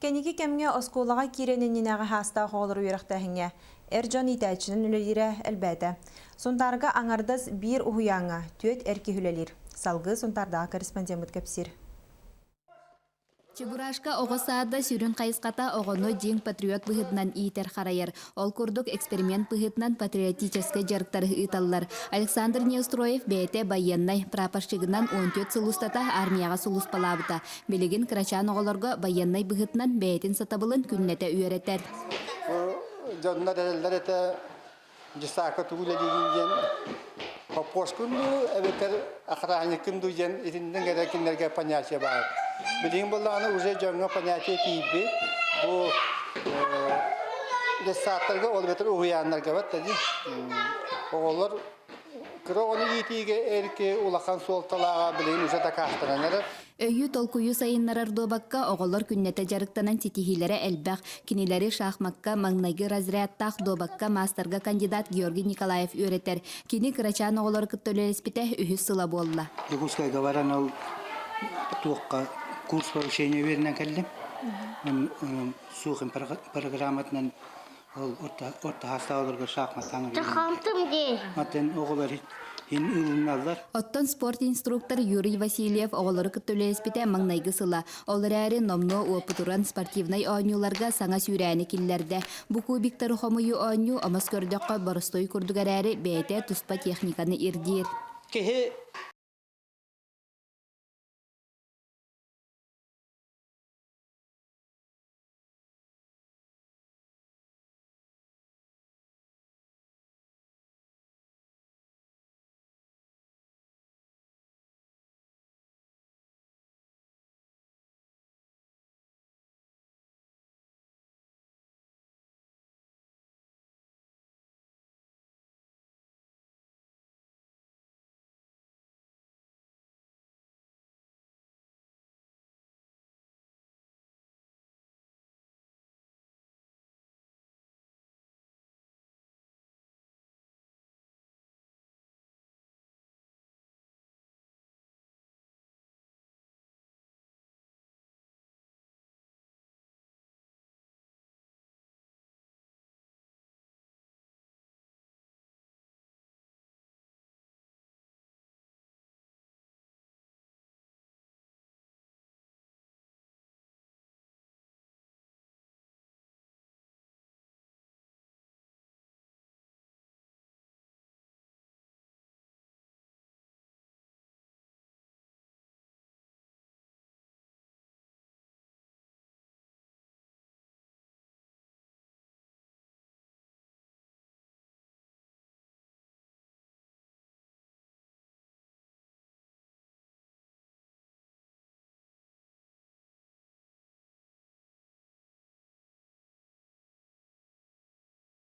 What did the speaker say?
Кэнники кэмҥэ оскуолаҕа киирэн иннинээҕи саастаах оҕолору үөрэхтээһиҥҥэ эр дьон иитээччинэн үлэлиирэ элбээтэ. Сунтаарга аҥардас биир уһуйааҥҥа түөрт эр киһи үлэлиир. Салгыы Сунтаардааҕы корреспондеммыт кэпсиир. Чебурашка оҕо саада сүрүн хайысхата оҕону дьиҥ патриот быһыытынан иитэр-харайар. Ол курдук эксперимент быһыытынан патриотическай дьарыктары ыыталлар. Александр Неустроев бэйэтэ байыаннай прапорщигынан 14 сыл устата армияҕа сулууспалаабыта. Билигин кырачаан оҕолорго байыаннай быһыытынан бэйэтин сатабылын күннэтэ үөрэтэр. Бу дьоннор эрэллэр этэ дьысаакка тугу үлэлиигин диэн хоппуоскун дуу эбэтэр охранниккын дуу диэн итиннэн эрэ кинилэргэ понятие баар. Билигин буоллаҕына уже дьоҥҥо понятие тиийбит. Бу детсадтарга ол эбэтэр уһуйааннарга бат оҕолор кыра оҕону иитиигэ эрки улахан суолталааҕа билигин уже дакаастанан эрэр. Өйү, толкуйу сайыннарар дуобакка оҕолор күннэтэ дьарыктанан ситиһиилэрэ элбэх. Кинилэри шахмакка маҥнайгы разрядтаах дуобакка маастарга кандидат Георгий Николаев үөрэтэр. Кини кырачаан оҕолору кытта үлэлэспитэ үһүс сыла буолла. Якутскайга баран ол туохха курс повышения үөрэнэн кэллим. Суох программатынан ол орто саастаах шахматтаан Матын оҕолор ылыналлар. Оттон спорт инструктор Юрий Васильев оҕолору кытта үлэлэспитэ маҥнайгы сыла. Ол эрээри номнуо уопутуран спортивнай оонньууларга саҥа сүүрээни киллэрдэ. Бу кубиктары хомуйуу оонньуу омос көрдөххө боростуой курдук эрээри бэйэтэ туспа техниканы ирдиир. Киһи